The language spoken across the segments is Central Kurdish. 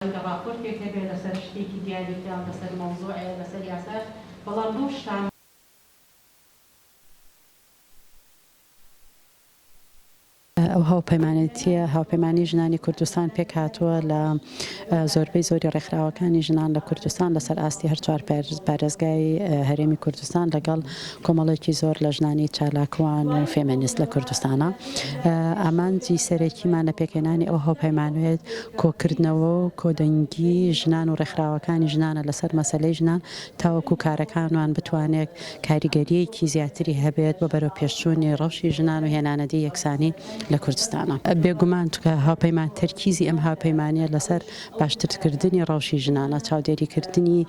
ڕەنگە ڕاپۆرتێک هەبێ لەسەر شتێکی دیاریکراو، لەسەر مەوزوعێ، لەسەر یاسایەک، بەڵام بەو شتانە. ئەو هاوپەیمانێتییە، هاوپەیمانی ژنانی کوردستان پێکهاتووە لە زۆربەی زۆری ڕێکخراوەکانی ژنان لە کوردستان لەسەر ئاستی هەر چوار پارێزگای هەرێمی کوردستان لەگەڵ کۆمەڵێکی زۆر لە ژنانی چالاکوان و فێمێنیست لە کوردستانە. ئامانجی سەرەکیمان لە پێکهێنانی ئەو هاوپەیمانێت کۆکردنەوە و کۆدەنگی ژنان و ڕێکخراوەکانی ژنانە لەسەر مەسەلەی ژنان تاوەکو کارەکانمان بتوانێت کاریگەرییەکی زیاتری هەبێت بۆ بەرەوپێشچوونی ڕەوشی ژنان و هێنانەدی یەکسانی لە کوردستانا. بێگومان چونکە هاوپەیمان تەرکیزی ئەم هاوپەیمانییە لەسەر باشترکردنی ڕەوشی ژنانە، چاودێریکردنی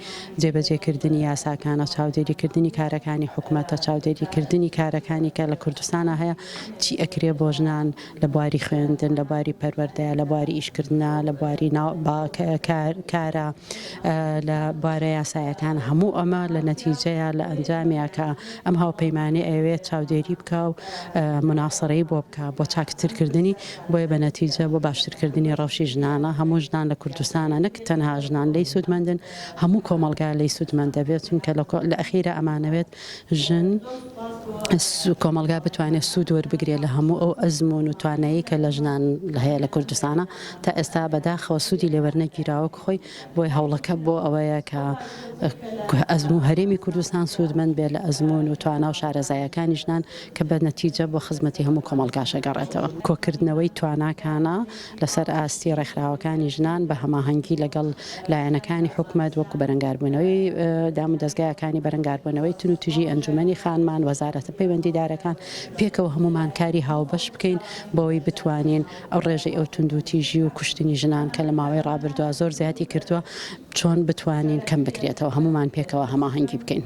جێبەجێکردنی یاساکانە، چاودێریکردنی کارەکانی حکومەتە، چاودێریکردنی کارەکانی کە لە کوردستانا هەیە چی ئەکرێ بۆ ژنان لە بواری خوێندن، لە بواری پەروەردەیا، لە بواری ئیشکردنا، لە بواری کارا، لە بوارە یاسایەکان، هەموو ئەمە لە نەتیجەیا لە ئەنجامیا کە ئەم هاوپەیمانیە ئەیەوێت چاودێری بکا و موناسەرەی بۆ بکا بۆ چاکترکردنی، بۆیە بە نەتیجە بۆ باشترکردنی ڕەوشی ژنانە، هەموو ژنان لە کوردستانا نەک تەنها ژنان لێی سوودمەندن، هەموو کۆمەڵگا لێی سوودمەند دەبێت، چونکە لە ئەخیرا ئەمانەوێت ژن کۆمەڵگا بتوانێت سوود وەربگرێت لە هەموو ئەو ئەزموون و توانایی کە لە ژنان هەیە لە کوردستانە تا ئێستا بەداخەوە سوودی لێ وەرنەگیراوە وەک خۆی بۆیە هەوڵەکە بۆ ئەوەیە کە ئەزموو هەرێمی کوردستان سوودمەند بێت لە ئەزموون و توانا و شارەزایەکانی ژنان کە بە نەتیجە بۆ خزمەتی هەموو کۆمەڵگاش ئەگەڕێتەوە. کۆکردنەوەی تواناکانە لەسەر ئاستی ڕێکخراوەکانی ژنان بە هەماهەنگی لەگەڵ لایەنەکانی حکومەت وەکو بەرەنگاربوونەوەی دامودەزگاکانی بەرەنگاربوونەوەی توندوتیژی ئەنجومەنی خانمان، وەزارەتە پەیوەندیدارەکان پێکەوە هەموومان کاری هاوبەش بکەین بۆوەی بتوانین ئەو ڕێژەی ئەو توندوتیژی و کوشتنی ژنان کە لە ماوەی ڕابردووە زۆر زیادی کردووە چۆن بتوانین کەم بکرێتەوە هەموومان پێکەوە هەماهەنگی بکەین.